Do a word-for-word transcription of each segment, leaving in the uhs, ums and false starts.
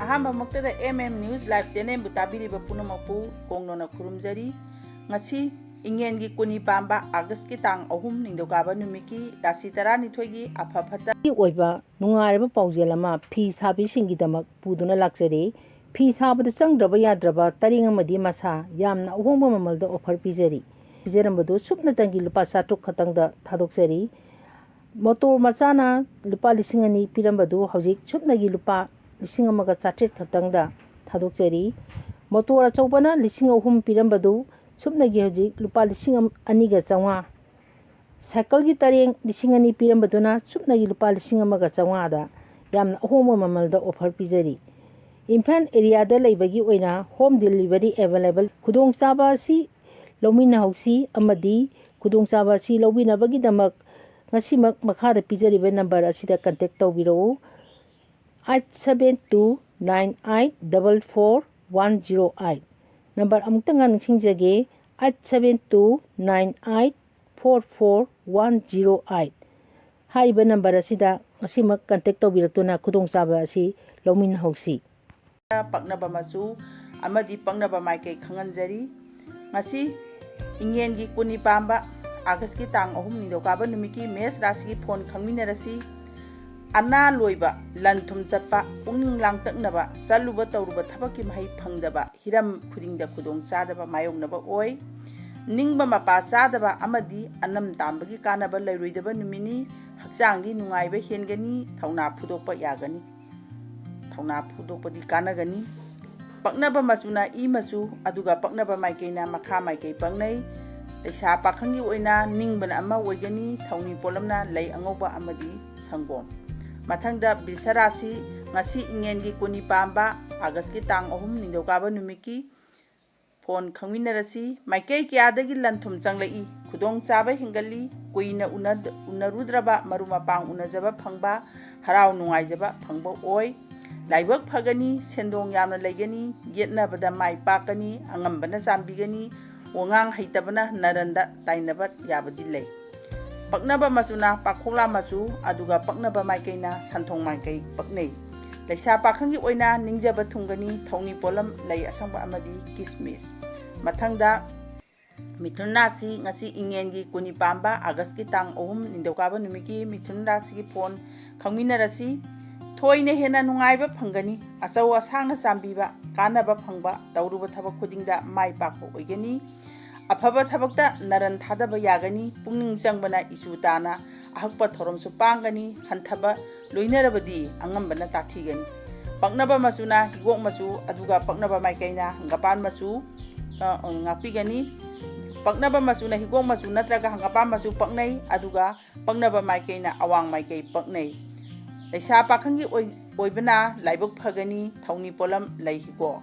ꯑꯍꯥꯟꯕꯃꯛꯇꯗ M M News Live Channelꯕꯨ ꯇꯥꯕꯤꯔꯤꯕ ꯄꯨꯝꯅꯃꯛꯄꯨ ꯀꯣꯡꯅꯣꯟꯅ ꯈꯨꯔꯨꯝꯖꯔꯤ꯫ ꯉꯁꯤ ꯏꯉꯦꯟꯒꯤ ꯀꯨꯟꯅꯤ ꯄꯥꯟꯕ Augustꯀꯤ ꯇꯥꯡ ꯑꯍꯨꯝ ꯅꯤꯡꯊꯧꯀꯥꯕ ꯅꯨꯃꯤꯠꯀꯤ ꯔꯥꯁꯤ ꯇꯔꯥꯅꯤꯊꯣꯏꯒꯤ ꯑꯐ ꯐꯠꯇ ꯑꯣꯏꯕ ꯅꯨꯡꯉꯥꯏꯔꯕ ꯄꯥꯎꯖꯦꯜ ꯑꯃ ꯐꯤ ꯁꯥꯕꯤꯁꯤꯡꯒꯤꯗꯃꯛ ꯄꯨꯗꯨꯅ ꯂꯥꯛꯆꯔꯤ꯫ ꯐꯤ ꯁꯥꯕꯗ ꯆꯪꯗ꯭ꯔꯕ ꯌꯥꯗ꯭ꯔꯕ ꯇꯔꯦꯡ ꯑꯃꯗꯤ ꯃꯁꯥ ꯌꯥꯝꯅ ꯑꯍꯣꯡꯕ ꯃꯃꯜꯗ offer ꯄꯤꯖꯔꯤ꯫ ꯄꯤꯖꯔꯝꯕꯗꯨ ꯁꯨꯞꯅꯇꯪꯒꯤ ꯂꯨꯄꯥ ꯆꯥꯇ꯭ꯔꯨꯛ ꯈꯛꯇꯪꯗ ꯊꯥꯗꯣꯛꯆꯔꯤ꯫ ꯃꯣꯇꯣꯔ ꯃꯆꯥꯅ ꯂꯨꯄꯥ ꯂꯤꯁꯤꯡ ꯑꯅꯤ ꯄꯤꯔꯝꯕꯗꯨ ꯍꯧꯖꯤꯛ ꯁꯨꯞꯅꯒꯤ ꯂꯨꯄꯥ ꯂꯤꯁꯤꯡ ꯑꯃꯒ ꯆꯥꯇ꯭ꯔꯦꯠ ꯈꯛꯇꯪꯗ ꯊꯥꯗꯣꯛꯆꯔꯤ꯫ ꯃꯣꯇꯣꯔ ꯑꯆꯧꯕꯅ ꯂꯤꯁꯤꯡ ꯑꯍꯨꯝ ꯄꯤꯔꯝꯕꯗꯨ ꯁꯨꯞꯅꯒꯤ ꯍꯧꯖꯤꯛ ꯂꯨꯄꯥ ꯂꯤꯁꯤꯡ ꯑꯅꯤꯒ ꯆꯥꯝꯃꯉꯥ꯫ ꯁꯥꯏꯀꯜꯒꯤ ꯇꯔꯦꯡ ꯂꯤꯁꯤꯡ ꯑꯅꯤ ꯄꯤꯔꯝꯕꯗꯨꯅ ꯁꯨꯞꯅꯒꯤ ꯂꯨꯄꯥ ꯂꯤꯁꯤꯡ ꯑꯃꯒ ꯆꯥꯝꯃꯉꯥꯗ ꯌꯥꯝꯅ ꯑꯍꯣꯡꯕ ꯃꯃꯜꯗ offer ꯄꯤꯖꯔꯤ꯫ ꯏꯝꯐꯥꯜ areaꯗ ꯂꯩꯕꯒꯤ ꯑꯣꯏꯅ home delivery available꯫ ꯈꯨꯗꯣꯡꯆꯥꯕ ꯑꯁꯤ ꯂꯧꯃꯤꯟꯅꯍꯧꯁꯤ ꯑꯃꯗꯤ ꯈꯨꯗꯣꯡꯆꯥꯕ ꯑꯁꯤ ꯂꯧꯕꯤꯅꯕꯒꯤꯗꯃꯛ ꯉꯁꯤꯃꯛ ꯃꯈꯥꯗ ꯄꯤꯖꯔꯤꯕ number ꯑꯁꯤꯗ contact ꯇꯧꯕꯤꯔꯛꯎ, eight seven two nine eight double four one zero eight꯫ Number ꯑꯃꯨꯛꯇꯪꯒ ꯅꯤꯡꯁꯤꯡꯖꯒꯦ, eight seven two nine eight four four one zero eight꯫ ꯍꯥꯏꯔꯤꯕ number ꯑꯁꯤꯗ ꯉꯁꯤꯃꯛ contact ꯇꯧꯕꯤꯔꯛꯇꯨꯅ ꯈꯨꯗꯣꯡꯆꯥꯕ ꯑꯁꯤ ꯂꯧꯃꯤꯟꯅꯍꯧꯁꯤ꯫ ꯄꯛꯅꯕ ꯃꯆꯨ ꯑꯃꯗꯤ ꯄꯛꯅꯕ ꯃꯥꯏꯀꯩ ꯈꯪꯍꯟꯖꯔꯤ꯫ ꯉꯁꯤ ꯏꯉꯦꯟꯒꯤ ꯀꯨꯟꯅꯤ ꯄꯥꯟꯕ Augustꯀꯤ ꯇꯥꯡ ꯑꯍꯨꯝ ꯅꯤꯡꯊꯧꯀꯥꯕ ꯅꯨꯃꯤꯠꯀꯤ ꯃꯦꯁ ꯔꯥꯁꯤꯒꯤ ꯐꯣꯟ ꯈꯪꯃꯤꯟꯅꯔꯁꯤ꯫ ꯑꯅꯥ ꯂꯣꯏꯕ, ꯂꯟ ꯊꯨꯝ ꯆꯠꯄ, ꯄꯨꯛꯅꯤꯡ ꯂꯥꯡꯇꯛꯅꯕ, ꯆꯠꯂꯨꯕ ꯇꯧꯔꯨꯕ ꯊꯕꯛꯀꯤ ꯃꯍꯩ ꯐꯪꯗꯕ, ꯍꯤꯔꯝ ꯈꯨꯗꯤꯡꯗ ꯈꯨꯗꯣꯡ ꯆꯥꯗꯕ ꯃꯥꯌꯣꯛꯅꯕ ꯑꯣꯏ꯫ ꯅꯤꯡꯕ ꯃꯄꯥ ꯆꯥꯗꯕ ꯑꯃꯗꯤ ꯑꯅꯝ ꯇꯥꯝꯕꯒꯤ ꯀꯥꯟꯅꯕ ꯂꯩꯔꯣꯏꯗꯕ ꯅꯨꯃꯤꯠꯅꯤ꯫ ꯍꯛꯆꯥꯡꯗꯤ ꯅꯨꯡꯉꯥꯏꯕ ꯍꯦꯟꯒꯅꯤ, ꯊꯧꯅꯥ ꯐꯨꯗꯣꯛꯄ ꯌꯥꯒꯅꯤ꯫ ꯊꯧꯅꯥ ꯐꯨꯗꯣꯛꯄꯗꯤ ꯀꯥꯟꯅꯒꯅꯤ꯫ ꯄꯛꯅꯕ ꯃꯆꯨꯅ ꯏ ꯃꯆꯨ, ꯑꯗꯨꯒ ꯄꯛꯅꯕ ꯃꯥꯏꯀꯩꯅ ꯃꯈꯥ ꯃꯥꯏꯀꯩ ꯄꯛꯅꯩ꯫ ꯂꯩꯁꯥ ꯄꯥꯈꯪꯒꯤ ꯑꯣꯏꯅ ꯅꯤꯡꯕꯅ ꯑꯃ ꯑꯣꯏꯒꯅꯤ, ꯊꯧꯅꯤ ꯄꯣꯠꯂꯝꯅ ꯂꯩ ꯑꯉꯧꯕ ꯑꯃꯗꯤ ꯁꯪꯒꯣꯝ꯫ ꯃꯊꯪꯗ ꯕ꯭ꯔꯤꯁ ꯔꯥꯁꯤ, ꯉꯁꯤ ꯏꯉꯦꯟꯒꯤ ꯀꯨꯟꯅꯤ ꯄꯥꯟꯕ Augustꯀꯤ ꯇꯥꯡ ꯑꯍꯨꯝ ꯅꯤꯡꯊꯧꯀꯥꯕ ꯅꯨꯃꯤꯠꯀꯤ ꯐꯣꯟ ꯈꯪꯃꯤꯟꯅꯔꯁꯤ꯫ ꯃꯥꯏꯀꯩ ꯀꯌꯥꯗꯒꯤ ꯂꯟ ꯊꯨꯝ ꯆꯪꯂꯛꯏ, ꯈꯨꯗꯣꯡꯆꯥꯕ ꯍꯦꯟꯒꯠꯂꯤ, ꯀꯨꯏꯅ ꯎꯅ-, ꯎꯅꯔꯨꯗ꯭ꯔꯕ ꯃꯔꯨꯞ ꯃꯄꯥꯡ ꯎꯅꯖꯕ ꯐꯪꯕ, ꯍꯔꯥꯎ ꯅꯨꯡꯉꯥꯏꯖꯕ ꯐꯪꯕ ꯑꯣꯏ꯫ ꯂꯥꯏꯕꯛ ꯐꯒꯅꯤ, ꯁꯦꯟꯗꯣꯡ ꯌꯥꯝꯅ ꯂꯩꯒꯅꯤ, ꯌꯦꯠꯅꯕꯗ ꯃꯥꯏ ꯄꯥꯛꯀꯅꯤ, ꯑꯉꯝꯕꯅ ꯆꯥꯟꯕꯤꯒꯅꯤ, ꯋꯥꯉꯥꯡ ꯍꯩꯇꯕꯅ ꯅꯔꯟꯗ ꯇꯥꯏꯅꯕ ꯌꯥꯕꯗꯤ ꯂꯩ꯫ ꯄꯛꯅꯕ ꯃꯆꯨꯅ ꯄꯥꯈꯣꯛꯂꯥ ꯃꯆꯨ, ꯑꯗꯨꯒ ꯄꯛꯅꯕ ꯃꯥꯏꯀꯩꯅ ꯁꯟꯊꯣꯡ ꯃꯥꯏꯀꯩ ꯄꯛꯅꯩ꯫ ꯂꯩꯁꯥ ꯄꯥꯈꯪꯒꯤ ꯑꯣꯏꯅ ꯅꯤꯡꯖꯕ ꯊꯨꯡꯒꯅꯤ, ꯊꯧꯅꯤ ꯄꯣꯠꯂꯝ, ꯂꯩ ꯑꯁꯪꯕ ꯑꯃꯗꯤ ꯀꯤꯁꯃꯤꯁ꯫ ꯃꯊꯪꯗ ꯃꯤꯊꯨꯟ ꯔꯥꯁꯤ, ꯉꯁꯤ ꯏꯉꯦꯟꯒꯤ ꯀꯨꯟꯅꯤ ꯄꯥꯟꯕ ꯑꯥꯒꯁꯀꯤ ꯇꯥꯡ ꯑꯍꯨꯝ ꯅꯤꯡꯊꯧꯀꯥꯕ ꯅꯨꯃꯤꯠꯀꯤ ꯃꯤꯊꯨꯟ ꯔꯥꯁꯤꯒꯤ ꯐꯣꯟ ꯈꯪꯃꯤꯟꯅꯔꯁꯤ꯫ ꯊꯣꯏꯅ ꯍꯦꯟꯅ ꯅꯨꯡꯉꯥꯏꯕ ꯐꯪꯒꯅꯤ꯫ ꯑꯆꯧ ꯑꯁꯥꯡꯅ ꯆꯥꯟꯕꯤꯕ, ꯀꯥꯟꯅꯕ ꯐꯪꯕ, ꯇꯧꯔꯨꯕ ꯊꯕꯛ ꯈꯨꯗꯤꯡꯗ ꯃꯥꯏ ꯄꯥꯛꯄ ꯑꯣꯏꯒꯅꯤ꯫ ꯑꯐꯕ ꯊꯕꯛꯇ ꯅꯔꯟ ꯊꯥꯗꯕ ꯌꯥꯒꯅꯤ꯫ ꯄꯨꯛꯅꯤꯡ ꯆꯪꯕꯅ ꯏꯆꯨ ꯇꯥꯅ ꯑꯍꯛꯄ ꯊꯧꯔꯝꯁꯨ ꯄꯥꯡꯒꯅꯤ꯫ ꯍꯟꯊꯕ ꯂꯣꯏꯅꯔꯕꯗꯤ ꯑꯉꯝꯕꯅ ꯇꯥꯊꯤꯒꯅꯤ꯫ ꯄꯛꯅꯕ ꯃꯆꯨꯅ ꯍꯤꯒꯣꯛ ꯃꯆꯨ, ꯑꯗꯨꯒ ꯄꯛꯅꯕ ꯃꯥꯏꯀꯩꯅ ꯍꯪꯒꯄꯥꯟ ꯃꯆꯨ, ꯑ, ꯉꯥꯛꯄꯤꯒꯅꯤ꯫ ꯄꯛꯅꯕ ꯃꯆꯨꯅ ꯍꯤꯒꯣꯛ ꯃꯆꯨ ꯅꯠꯇ꯭ꯔꯒ ꯍꯪꯒꯄꯥꯟ ꯃꯆꯨ ꯄꯛꯅꯩ, ꯑꯗꯨꯒ ꯄꯛꯅꯕ ꯃꯥꯏꯀꯩꯅ ꯑꯋꯥꯡ ꯃꯥꯏꯀꯩ ꯄꯛꯅꯩ꯫ ꯂꯩꯁꯥ ꯄꯥꯈꯪꯒꯤ ꯑꯣꯏ-, ꯑꯣꯏꯕꯅ ꯂꯥꯏꯕꯛ ꯐꯒꯅꯤ, ꯊꯧꯅꯤ ꯄꯣꯠꯂꯝ ꯂꯩ ꯍꯤꯒꯣꯛ꯫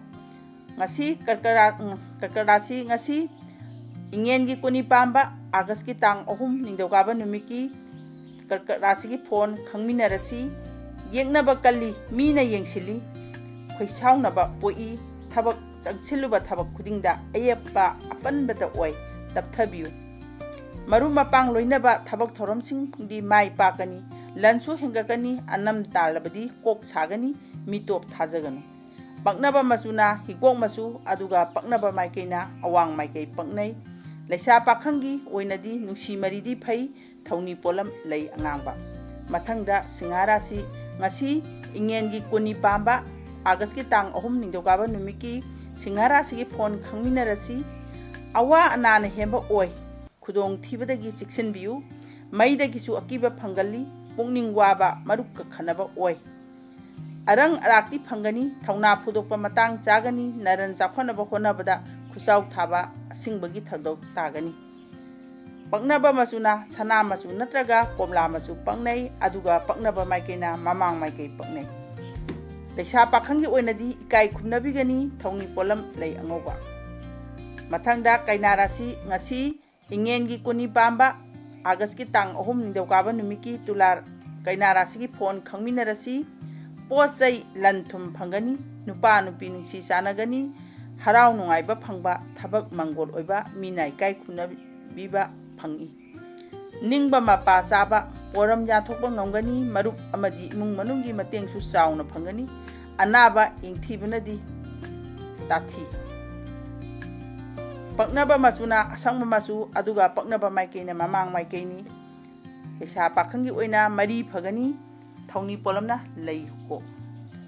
ꯉꯁꯤ ꯀꯔꯀꯔꯥ-, ꯎꯝ, ꯀꯔꯀꯔꯥꯁꯤ ꯉꯁꯤ ꯏꯉꯦꯟꯒꯤ ꯀꯨꯟꯅꯤ ꯄꯥꯟꯕ ꯑꯥꯒꯁꯀꯤ ꯇꯥꯡ ꯑꯍꯨꯝ ꯅꯤꯡꯊꯧꯀꯥꯕ ꯅꯨꯃꯤꯠꯀꯤ ꯀꯔꯀꯔꯥꯁꯤꯒꯤ ꯐꯣꯟ ꯈꯪꯃꯤꯟꯅꯔꯁꯤ꯫ ꯌꯦꯛꯅꯕ ꯀꯜꯂꯤ, ꯃꯤꯅ ꯌꯦꯡꯁꯤꯜꯂꯤ, ꯈꯣꯏꯁꯥꯎꯅꯕ ꯄꯣꯛꯏ, ꯊꯕꯛ ꯆꯪꯁꯤꯜꯂꯨꯕ ꯊꯕꯛ ꯈꯨꯗꯤꯡꯗ ꯑꯌꯦꯠꯄ ꯑꯄꯟꯕꯇ ꯑꯣꯏ, ꯇꯞꯊꯕꯤꯌꯨ꯫ ꯃꯔꯨꯞ ꯃꯄꯥꯡ ꯂꯣꯏꯅꯕ ꯊꯕꯛ ꯊꯧꯔꯝꯁꯤꯡꯗꯤ ꯃꯥꯏ ꯄꯥꯛꯀꯅꯤ, ꯂꯟꯁꯨ ꯍꯦꯟꯒꯠꯀꯅꯤ, ꯑꯅꯝ ꯇꯥꯜꯂꯕꯗꯤ ꯀꯣꯛ ꯁꯥꯒꯅꯤ, ꯃꯤꯇꯣꯞ ꯊꯥꯖꯒꯅꯨ꯫ ꯄꯛꯅꯕ ꯃꯆꯨꯅ ꯍꯤꯒꯣꯛ ꯃꯆꯨ, ꯑꯗꯨꯒ ꯄꯛꯅꯕ ꯃꯥꯏꯀꯩꯅ ꯑꯋꯥꯡ ꯃꯥꯏꯀꯩ ꯄꯛꯅꯩ꯫ ꯂꯩꯁꯥ ꯄꯥꯈꯪꯒꯤ ꯑꯣꯏꯅꯗꯤ ꯅꯨꯡꯁꯤ ꯃꯔꯤꯗꯤ ꯐꯩ, ꯊꯧꯅꯤ ꯄꯣꯠꯂꯝ ꯂꯩ ꯑꯉꯥꯡꯕ꯫ ꯃꯊꯪꯗ ꯁꯤꯡꯍꯥ ꯔꯥꯁꯤ, ꯉꯁꯤ ꯏꯉꯦꯟꯒꯤ ꯀꯨꯟꯅꯤ ꯄꯥꯟꯕ ꯑꯥꯒꯁꯀꯤ ꯇꯥꯡ ꯑꯍꯨꯝ ꯅꯤꯡꯊꯧꯀꯥꯕ ꯅꯨꯃꯤꯠꯀꯤ ꯁꯤꯡꯍ ꯔꯥꯁꯤꯒꯤ ꯐꯣꯟ ꯈꯪꯃꯤꯟꯅꯔꯁꯤ꯫ ꯑꯋꯥ ꯑꯅꯥꯅ ꯍꯦꯟꯕ ꯑꯣꯏ, ꯈꯨꯗꯣꯡꯊꯤꯕꯗꯒꯤ ꯆꯦꯛꯁꯤꯟꯕꯤꯌꯨ꯫ ꯃꯩꯗꯒꯤꯁꯨ ꯑꯀꯤꯕ ꯐꯪꯒꯜꯂꯤ꯫ ꯄꯨꯛꯅꯤꯡ ꯋꯥꯕ, ꯃꯔꯨꯞꯀ ꯈꯟꯅꯕ ꯑꯣꯏ꯫ ꯑꯔꯪ ꯑꯔꯥꯛꯇꯤ ꯐꯪꯒꯅꯤ, ꯊꯧꯅꯥ ꯐꯨꯗꯣꯛꯄ ꯃꯇꯥꯡ ꯆꯥꯒꯅꯤ, ꯅꯔꯟ ꯆꯥꯎꯈꯠꯅꯕ ꯍꯣꯠꯅꯕꯗ ꯈꯨꯠꯆꯥꯎ ꯊꯥꯕ ꯑꯁꯤꯡꯕꯒꯤ ꯊꯧꯗꯣꯛ ꯇꯥꯒꯅꯤ꯫ ꯄꯛꯅꯕ ꯃꯆꯨꯅ ꯁꯅꯥ ꯃꯆꯨ ꯅꯠꯇ꯭ꯔꯒ ꯀꯣꯝꯂꯥ ꯃꯆꯨ ꯄꯛꯅꯩ, ꯑꯗꯨꯒ ꯄꯛꯅꯕ ꯃꯥꯏꯀꯩꯅ ꯃꯃꯥꯡ ꯃꯥꯏꯀꯩ ꯄꯛꯅꯩ꯫ ꯂꯩꯁꯥ ꯄꯥꯈꯪꯒꯤ ꯑꯣꯏꯅꯗꯤ ꯏꯀꯥꯏ ꯈꯨꯝꯅꯕꯤꯒꯅꯤ, ꯊꯧꯅꯤ ꯄꯣꯠꯂꯝ ꯂꯩ ꯑꯉꯧꯕ꯫ ꯃꯊꯪꯗ ꯀꯩꯅꯥ ꯔꯥꯁꯤ, ꯉꯁꯤ ꯏꯉꯦꯟꯒꯤ ꯀꯨꯟꯅꯤ ꯄꯥꯟꯕ ꯑꯥꯒꯁꯀꯤ ꯇꯥꯡ ꯑꯍꯨꯝ ꯅꯤꯡꯊꯧꯀꯥꯕ ꯅꯨꯃꯤꯠꯀꯤ ꯇꯨꯂꯥ ꯀꯩꯅꯥ ꯔꯥꯁꯤꯒꯤ ꯐꯣꯟ ꯈꯪꯃꯤꯟꯅꯔꯁꯤ꯫ ꯄꯣꯠ ꯆꯩ ꯂꯟ ꯊꯨꯝ ꯐꯪꯒꯅꯤ, ꯅꯨꯄꯥ ꯅꯨꯄꯤ ꯅꯨꯡꯁꯤ ꯆꯥꯟꯅꯒꯅꯤ, ꯍꯔꯥꯎ ꯅꯨꯡꯉꯥꯏꯕ ꯐꯪꯕ, ꯊꯕꯛ ꯃꯪꯒꯣꯜ ꯑꯣꯏꯕ, ꯃꯤꯅ ꯏꯀꯥꯏ ꯈꯨꯝꯅꯕꯤꯕ ꯐꯪꯏ꯫ ꯅꯤꯡꯕ ꯃꯄꯥ ꯆꯥꯕ, ꯄꯣꯔꯝ ꯌꯥꯊꯣꯛꯄ ꯉꯝꯒꯅꯤ꯫ ꯃꯔꯨꯞ ꯑꯃꯗꯤ ꯏꯃꯨꯡ ꯃꯅꯨꯡꯒꯤ ꯃꯇꯦꯡꯁꯨ ꯆꯥꯎꯅ ꯐꯪꯒꯅꯤ꯫ ꯑꯅꯥꯕ ꯌꯦꯡꯊꯤꯕꯅꯗꯤ ꯇꯥꯊꯤ꯫ ꯄꯛꯅꯕ ꯃꯆꯨꯅ ꯑꯁꯪꯕ ꯃꯆꯨ, ꯑꯗꯨꯒ ꯄꯛꯅꯕ ꯃꯥꯏꯀꯩꯅ ꯃꯃꯥꯡ ꯃꯥꯏꯀꯩꯅꯤ꯫ ꯂꯩꯁꯥ ꯄꯥꯈꯪꯒꯤ ꯑꯣꯏꯅ ꯃꯔꯤ ꯐꯒꯅꯤ꯫ ꯊꯧꯅꯤ ꯄꯣꯂꯝꯅ ꯂꯩ ꯍꯨꯀꯣꯛ꯫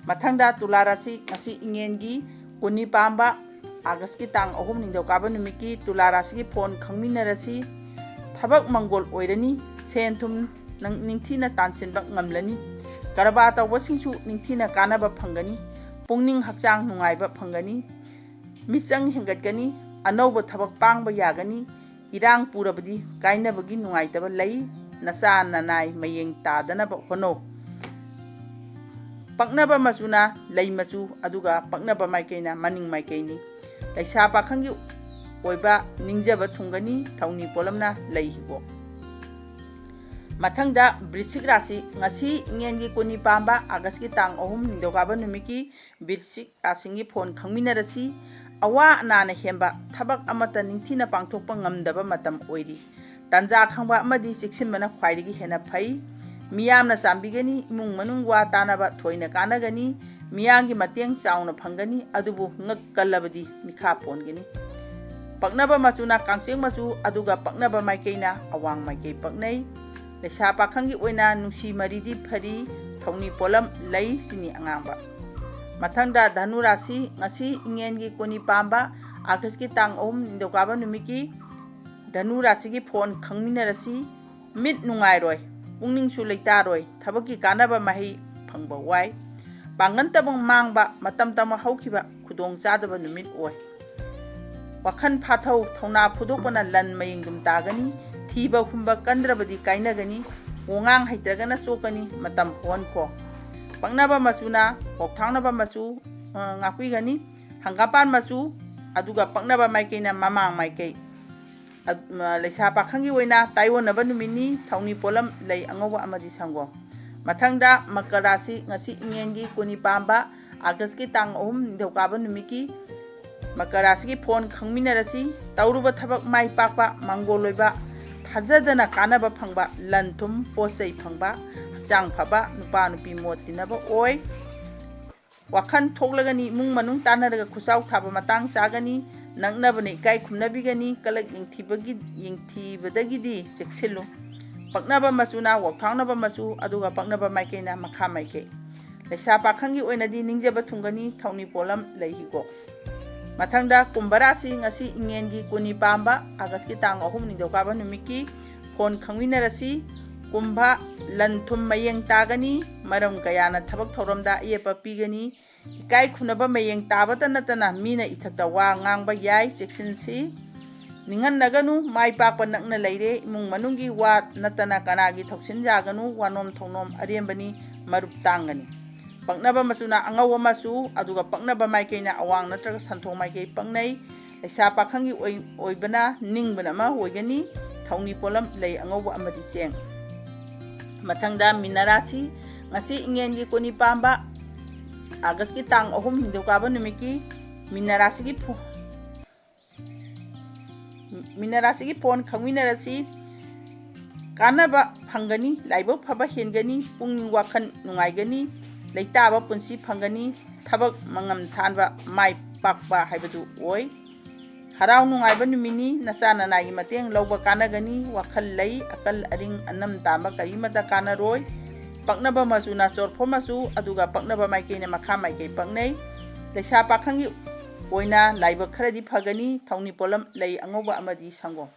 ꯃꯊꯪꯗ ꯇꯨꯂꯥ ꯔꯥꯁꯤ, ꯉꯁꯤ ꯏꯉꯦꯟꯒꯤ ꯀꯨꯟꯅꯤ ꯄꯥꯟꯕ, ꯑꯥꯒꯁꯀꯤ ꯇꯥꯡ ꯑꯍꯨꯝ, ꯅꯤꯡꯊꯧꯀꯥꯕ ꯅꯨꯃꯤꯠꯀꯤ ꯇꯨꯂꯥ ꯔꯥꯁꯤꯒꯤ ꯐꯣꯟ ꯈꯪꯃꯤꯟꯅꯔꯁꯤ꯫ ꯊꯕꯛ ꯃꯪꯒꯣꯜ ꯑꯣꯏꯔꯅꯤ꯫ ꯁꯦꯟ ꯊꯨꯝ ꯅꯪ ꯅꯤꯡꯊꯤꯅ ꯇꯥꯟꯁꯤꯟꯕ ꯉꯝꯂꯅꯤ꯫ ꯀꯔꯕꯥꯔ ꯇꯧꯕꯁꯤꯡꯁꯨ ꯅꯤꯡꯊꯤꯅ ꯀꯥꯟꯅꯕ ꯐꯪꯒꯅꯤ꯫ ꯄꯨꯛꯅꯤꯡ ꯍꯛꯆꯥꯡ ꯅꯨꯡꯉꯥꯏꯕ ꯐꯪꯒꯅꯤ꯫ ꯃꯤꯆꯪ ꯍꯦꯟꯒꯠꯀꯅꯤ꯫ ꯑꯅꯧꯕ ꯊꯕꯛ ꯄꯥꯡꯕ ꯌꯥꯒꯅꯤ꯫ ꯏꯔꯥꯡ ꯄꯨꯔꯕꯗꯤ ꯀꯥꯏꯅꯕꯒꯤ ꯅꯨꯡꯉꯥꯏꯇꯕ ꯂꯩ꯫ ꯅꯆꯥ ꯅꯅꯥꯏ ꯃꯌꯦꯡ ꯇꯥꯗꯅꯕ ꯍꯣꯠꯅꯧ꯫ ꯄꯛꯅꯕ ꯃꯆꯨꯅ ꯂꯩ ꯃꯆꯨ, ꯑꯗꯨꯒ ꯄꯛꯅꯕ ꯃꯥꯏꯀꯩꯅ ꯃꯅꯤꯡ ꯃꯥꯏꯀꯩꯅꯤ꯫ ꯂꯩꯁꯥ ꯄꯥꯈꯪꯒꯤ ꯑꯣꯏꯕ ꯅꯤꯡꯖꯕ ꯊꯨꯡꯒꯅꯤ꯫ ꯊꯧꯅꯤ ꯄꯣꯂꯝꯅ ꯂꯩ ꯍꯤꯒꯣꯛ꯫ ꯃꯊꯪꯗ ꯕ꯭ꯔꯤꯁꯤꯛ ꯔꯥꯁꯤ, ꯉꯁꯤ ꯏꯉꯦꯟꯒꯤ ꯀꯨꯟꯅꯤ ꯄꯥꯟꯕ, ꯑꯥꯒꯁꯀꯤ ꯇꯥꯡ ꯑꯍꯨꯝ, ꯅꯤꯡꯊꯧꯀꯥꯕ ꯅꯨꯃꯤꯠꯀꯤ ꯕ꯭ꯔꯤꯁꯤꯛ ꯔꯥꯁꯤꯒꯤ ꯐꯣꯟ ꯈꯪꯃꯤꯟꯅꯔꯁꯤ꯫ ꯑꯋꯥ ꯑꯅꯥꯅ ꯍꯦꯟꯕ, ꯊꯕꯛ ꯑꯃꯠꯇ ꯅꯤꯡꯊꯤꯅ ꯄꯥꯡꯊꯣꯛꯄ ꯉꯝꯗꯕ ꯃꯇꯝ ꯑꯣꯏꯔꯤ꯫ ꯇꯥꯟꯖꯥ ꯈꯪꯕ ꯑꯃꯗꯤ ꯆꯦꯛꯁꯤꯟꯕꯅ ꯈ꯭ꯋꯥꯏꯗꯒꯤ ꯍꯦꯟꯅ ꯐꯩ꯫ ꯃꯤꯌꯥꯝꯅ ꯆꯥꯟꯕꯤꯒꯅꯤ꯫ ꯏꯃꯨꯡ ꯃꯅꯨꯡ ꯋꯥ ꯇꯥꯅꯕ ꯊꯣꯏꯅ ꯀꯥꯟꯅꯒꯅꯤ꯫ ꯃꯤꯌꯥꯝꯒꯤ ꯃꯇꯦꯡ ꯆꯥꯎꯅ ꯐꯪꯒꯅꯤ, ꯑꯗꯨꯕꯨ ꯉꯛ ꯀꯜꯂꯕꯗꯤ ꯃꯤꯈꯥ ꯄꯣꯟꯒꯅꯤ꯫ ꯄꯛꯅꯕ ꯃꯆꯨꯅ ꯀꯥꯡꯆꯦꯛ ꯃꯆꯨ, ꯑꯗꯨꯒ ꯄꯛꯅꯕ ꯃꯥꯏꯀꯩꯅ ꯑꯋꯥꯡ ꯃꯥꯏꯀꯩ ꯄꯛꯅꯩ꯫ ꯂꯩꯁꯥ ꯄꯥꯈꯪꯒꯤ ꯑꯣꯏꯅ ꯅꯨꯡꯁꯤ ꯃꯔꯤꯗꯤ ꯐꯔꯤ꯫ ꯊꯧꯅꯤ ꯄꯣꯂꯝ ꯂꯩ ꯆꯤꯅꯤ ꯑꯉꯥꯡꯕ꯫ ꯃꯊꯪꯗ ꯙꯅꯨ ꯔꯥꯁꯤ, ꯉꯁꯤ ꯏꯉꯦꯟꯒꯤ ꯀꯨꯟꯅꯤ ꯄꯥꯟꯕ, ꯑꯥꯒꯁꯀꯤ ꯇꯥꯡ ꯑꯍꯨꯝ, ꯅꯤꯡꯊꯧꯀꯥꯕ ꯅꯨꯃꯤꯠꯀꯤ ꯙꯅꯨ ꯔꯥꯁꯤꯒꯤ ꯐꯣꯟ ꯈꯪꯃꯤꯟꯅꯔꯁꯤ꯫ ꯃꯤꯠ ꯅꯨꯡꯉꯥꯏꯔꯣꯏ, ꯄꯨꯛꯅꯤꯡꯁꯨ ꯂꯩꯇꯥꯔꯣꯏ, ꯊꯕꯛꯀꯤ ꯀꯥꯟꯅꯕ ꯃꯍꯩ ꯐꯪꯕ ꯋꯥꯏ꯫ ꯄꯥꯡꯒꯟ ꯇꯕ ꯃꯥꯡꯕ, ꯃꯇꯝ ꯇꯝꯕ ꯍꯧꯈꯤꯕ ꯈꯨꯗꯣꯡ ꯆꯥꯗꯕ ꯅꯨꯃꯤꯠ ꯑꯣꯏ꯫ ꯋꯥꯈꯜ ꯐꯥꯊꯧ, ꯊꯧꯅꯥ ꯐꯨꯗꯣꯛꯄꯅ ꯂꯟ ꯃꯌꯦꯡꯗꯨꯝ ꯇꯥꯒꯅꯤ꯫ ꯊꯤꯕ ꯍꯨꯝꯕ ꯀꯟꯗ꯭ꯔꯕꯗꯤ ꯀꯥꯏꯅꯒꯅꯤ꯫ ꯋꯥꯉꯥꯡ ꯍꯩꯇ꯭ꯔꯒꯅ ꯆꯣꯛꯀꯅꯤ꯫ ꯃꯇꯝ ꯍꯣꯟꯈꯣ꯫ ꯄꯛꯅꯕ ꯃꯆꯨꯅ ꯄꯣꯞꯊꯥꯎꯅꯕ ꯃꯆꯨ, ꯑ, ꯉꯥꯛꯄꯤꯒꯅꯤ꯫ ꯍꯪꯒꯥꯝꯄꯥꯟ ꯃꯆꯨ, ꯑꯗꯨꯒ ꯄꯛꯅꯕ ꯃꯥꯏꯀꯩꯅ ꯃꯃꯥꯡ ꯃꯥꯏꯀꯩ꯫ ꯑ, ꯂꯩꯁꯥ ꯄꯥꯈꯪꯒꯤ ꯑꯣꯏꯅ ꯇꯥꯏꯑꯣꯟꯅꯕ ꯅꯨꯃꯤꯠꯅꯤ꯫ ꯊꯧꯅꯤ ꯄꯣꯂꯝ ꯂꯩ ꯑꯉꯧꯕ ꯑꯃꯗꯤ ꯁꯪꯒꯣꯝ꯫ ꯃꯊꯪꯗ ꯃꯀꯔ ꯔꯥꯁꯤ, ꯉꯁꯤ ꯏꯉꯦꯟꯒꯤ ꯀꯨꯟꯅꯤ ꯄꯥꯟꯕ, ꯑꯥꯒꯁꯀꯤ ꯇꯥꯡ ꯑꯍꯨꯝ, ꯅꯤꯡꯊꯧꯀꯥꯕ ꯅꯨꯃꯤꯠꯀꯤ ꯃꯀꯔ ꯔꯥꯁꯤꯒꯤ ꯐꯣꯟ ꯈꯪꯃꯤꯟꯅꯔꯁꯤ꯫ ꯇꯧꯔꯨꯕ ꯊꯕꯛ ꯃꯥꯏ ꯄꯥꯛꯄ, ꯃꯪꯒꯣꯜ ꯑꯣꯏꯕ, ꯊꯥꯖꯗꯅ ꯀꯥꯟꯅꯕ ꯐꯪꯕ, ꯂꯟ ꯊꯨꯝ ꯄꯣꯠ ꯆꯩ ꯐꯪꯕ, ꯍꯛꯆꯥꯡ ꯐꯕ, ꯅꯨꯄꯥ ꯅꯨꯄꯤ ꯃꯣꯠ ꯇꯤꯟꯅꯕ ꯑꯣꯏ꯫ ꯋꯥꯈꯜ ꯊꯣꯛꯂꯒꯅꯤ, ꯏꯃꯨꯡ ꯃꯅꯨꯡ ꯇꯥꯟꯅꯔꯒ ꯈꯨꯆꯥꯎ ꯊꯥꯕ ꯃꯇꯥꯡ ꯆꯥꯒꯅꯤ꯫ ꯅꯛꯅꯕꯅ ꯏꯀꯥꯏ ꯈꯨꯝꯅꯕꯤꯒꯅꯤ꯫ ꯀꯂꯛ ꯌꯦꯡꯊꯤꯕꯒꯤ, ꯌꯦꯡꯊꯤꯕꯗꯒꯤꯗꯤ ꯆꯦꯛꯁꯤꯜꯂꯨ꯫ ꯄꯛꯅꯕ ꯃꯆꯨꯅ ꯋꯥꯎꯊꯥꯡꯅꯕ ꯃꯆꯨ, ꯑꯗꯨꯒ ꯄꯛꯅꯕ ꯃꯥꯏꯀꯩꯅ ꯃꯈꯥ ꯃꯥꯏꯀꯩ꯫ ꯂꯩꯁꯥ ꯄꯥꯈꯪꯒꯤ ꯑꯣꯏꯅꯗꯤ ꯅꯤꯡꯖꯕ ꯊꯨꯡꯒꯅꯤ, ꯊꯧꯅꯤ ꯄꯣꯠꯂꯝ ꯂꯩ ꯍꯤꯒꯣꯛ꯫ ꯃꯊꯪꯗ ꯀꯨꯝꯚ ꯔꯥꯁꯤ, ꯉꯁꯤ ꯏꯉꯦꯟꯒꯤ ꯀꯨꯟꯅꯤ ꯄꯥꯟꯕ, ꯑꯥꯒꯁꯀꯤ ꯇꯥꯡ ꯑꯍꯨꯝ ꯅꯤꯡꯊꯧꯀꯥꯕ ꯅꯨꯃꯤꯠꯀꯤ ꯐꯣꯟ ꯈꯪꯃꯤꯟꯅꯔꯁꯤ꯫ ꯀꯨꯝꯚ, ꯂꯟ ꯊꯨꯝ ꯃꯌꯦꯡ ꯇꯥꯒꯅꯤ, ꯃꯔꯝ ꯀꯌꯥꯅ ꯊꯕꯛ ꯊꯧꯔꯝꯗ ꯑꯌꯦꯠꯄ ꯄꯤꯒꯅꯤ꯫ ꯏꯀꯥꯏ ꯈꯨꯝꯅꯕ ꯃꯌꯦꯡ ꯇꯥꯕꯇ ꯅꯠꯇꯅ ꯃꯤꯅ ꯏꯊꯛꯇ ꯋꯥ ꯉꯥꯡꯕ ꯌꯥꯏ, ꯆꯦꯛꯁꯤꯟꯁꯤ꯫ ꯅꯤꯡꯍꯟꯅꯒꯅꯨ, ꯃꯥꯏ ꯄꯥꯛꯄ ꯅꯛꯅ ꯂꯩꯔꯦ꯫ ꯏꯃꯨꯡ ꯃꯅꯨꯡꯒꯤ ꯋꯥ ꯅꯠꯇꯅ ꯀꯅꯥꯒꯤ ꯊꯧꯁꯤꯟ ꯌꯥꯒꯅꯨ, ꯋꯥꯅꯣꯝ ꯊꯧꯅꯣꯝ ꯑꯔꯦꯝꯕꯅꯤ, ꯃꯔꯨꯞ ꯇꯥꯡꯒꯅꯤ꯫ ꯄꯛꯅꯕ ꯃꯆꯨꯅ ꯑꯉꯧꯕ ꯃꯆꯨ, ꯑꯗꯨꯒ ꯄꯛꯅꯕ ꯃꯥꯏꯀꯩꯅ ꯑꯋꯥꯡ ꯅꯠꯇ꯭ꯔꯒ ꯁꯟꯊꯣꯛ ꯃꯥꯏꯀꯩ ꯄꯛꯅꯩ꯫ ꯂꯩꯁꯥ ꯄꯥꯈꯪꯒꯤ ꯑꯣꯏ-, ꯑꯣꯏꯕꯅ ꯅꯤꯡꯕꯅ ꯑꯃ ꯑꯣꯏꯒꯅꯤ, ꯊꯧꯅꯤ ꯄꯣꯠꯂꯝ ꯂꯩ ꯑꯉꯧꯕ ꯑꯃꯗꯤ ꯆꯦꯡ꯫ ꯃꯊꯪꯗ ꯃꯤꯅ ꯔꯥꯁꯤ, ꯉꯁꯤ ꯏꯉꯦꯟꯒꯤ ꯀꯨꯟꯅꯤ ꯄꯥꯟꯕ, ꯑꯥꯒꯁꯀꯤ ꯇꯥꯡ ꯑꯍꯨꯝ ꯅꯤꯡꯊꯧꯀꯥꯕ ꯅꯨꯃꯤꯠꯀꯤ ꯃꯤꯅ ꯔꯥꯁꯤꯒꯤ ꯐꯣ-, ꯃꯤꯅ ꯔꯥꯁꯤꯒꯤ ꯐꯣꯟ ꯈꯪꯃꯤꯟꯅꯔꯁꯤ꯫ ꯀꯥꯟꯅꯕ ꯐꯪꯒꯅꯤ, ꯂꯥꯏꯕꯛ ꯐꯕ ꯍꯦꯟꯒꯅꯤ, ꯄꯨꯛꯅꯤꯡ ꯋꯥꯈꯜ ꯅꯨꯡꯉꯥꯏꯒꯅꯤ, ꯂꯩꯇꯥꯕ ꯄꯨꯟꯁꯤ ꯐꯪꯒꯅꯤ, ꯊꯕꯛ ꯃꯉꯝ ꯁꯥꯟꯕ, ꯃꯥꯏ ꯄꯥꯛꯄ ꯍꯥꯏꯕꯗꯨ ꯑꯣꯏ꯫ ꯍꯔꯥꯎ ꯅꯨꯡꯉꯥꯏꯕ ꯅꯨꯃꯤꯠꯅꯤ, ꯅꯆꯥ ꯅꯅꯥꯏꯒꯤ ꯃꯇꯦꯡ ꯂꯧꯕ ꯀꯥꯟꯅꯒꯅꯤ, ꯋꯥꯈꯜ ꯂꯩ, ꯑꯀꯜ ꯑꯔꯤꯡ ꯑꯅꯝ ꯇꯥꯟꯕ ꯀꯔꯤꯃꯠꯇ ꯀꯥꯟꯅꯔꯣꯏ꯫ ꯄꯛꯅꯕ ꯃꯆꯨꯅ ꯆꯣꯔꯐꯣ ꯃꯆꯨ, ꯑꯗꯨꯒ ꯄꯛꯅꯕ ꯃꯥꯏꯀꯩꯅ ꯃꯈꯥ ꯃꯥꯏꯀꯩ ꯄꯛꯅꯩ꯫ ꯂꯩꯁꯥ ꯄꯥꯈꯪꯒꯤ ꯑꯣꯏꯅ ꯂꯥꯏꯕꯛ ꯈꯔꯗꯤ ꯐꯒꯅꯤ, ꯊꯧꯅꯤ ꯄꯣꯠꯂꯝ ꯂꯩ ꯑꯉꯧꯕ ꯑꯃꯗꯤ ꯁꯪꯒꯣꯝ꯫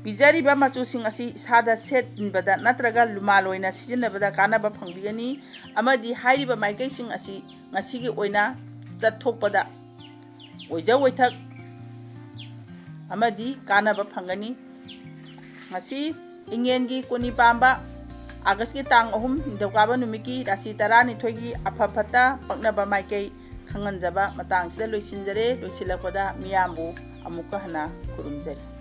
ꯄꯤꯖꯔꯤꯕ ꯃꯆꯨꯁꯤꯡ ꯑꯁꯤ ꯏꯁꯥꯗ ꯁꯦꯠ ꯏꯟꯕꯗ ꯅꯠꯇ꯭ꯔꯒ ꯂꯨꯃꯥꯜ ꯑꯣꯏꯅ ꯁꯤꯖꯤꯟꯅꯕꯗ ꯀꯥꯟꯅꯕ ꯐꯪꯕꯤꯒꯅꯤ, ꯑꯃꯗꯤ ꯍꯥꯏꯔꯤꯕ ꯃꯥꯏꯀꯩꯁꯤꯡ ꯑꯁꯤ ꯉꯁꯤꯒꯤ ꯑꯣꯏꯅ ꯆꯠꯊꯣꯛꯄꯗ ꯑꯣꯏꯖ ꯑꯣꯏꯊꯛ ꯑꯃꯗꯤ ꯀꯥꯟꯅꯕ ꯐꯪꯒꯅꯤ꯫ ꯉꯁꯤ ꯏꯉꯦꯟꯒꯤ ꯀꯨꯟꯅꯤ ꯄꯥꯟꯕ ꯑꯥꯒꯁꯀꯤ ꯇꯥꯡ ꯑꯍꯨꯝ ꯅꯤꯡꯊꯧꯀꯥꯕ ꯅꯨꯃꯤꯠꯀꯤ ꯔꯥꯁꯤ ꯇꯔꯥꯅꯤꯊꯣꯏꯒꯤ ꯑꯐ ꯐꯠꯇ ꯄꯛꯅꯕ ꯃꯥꯏꯀꯩ ꯈꯪꯍꯟꯖꯕ ꯃꯇꯥꯡꯁꯤꯗ ꯂꯣꯏꯁꯤꯟꯖꯔꯦ꯫ ꯂꯣꯏꯁꯤꯜꯂꯛꯄꯗ ꯃꯤꯌꯥꯝꯕꯨ ꯑꯃꯨꯛꯀ ꯍꯟꯅ ꯈꯨꯔꯨꯝꯖꯔꯤ꯫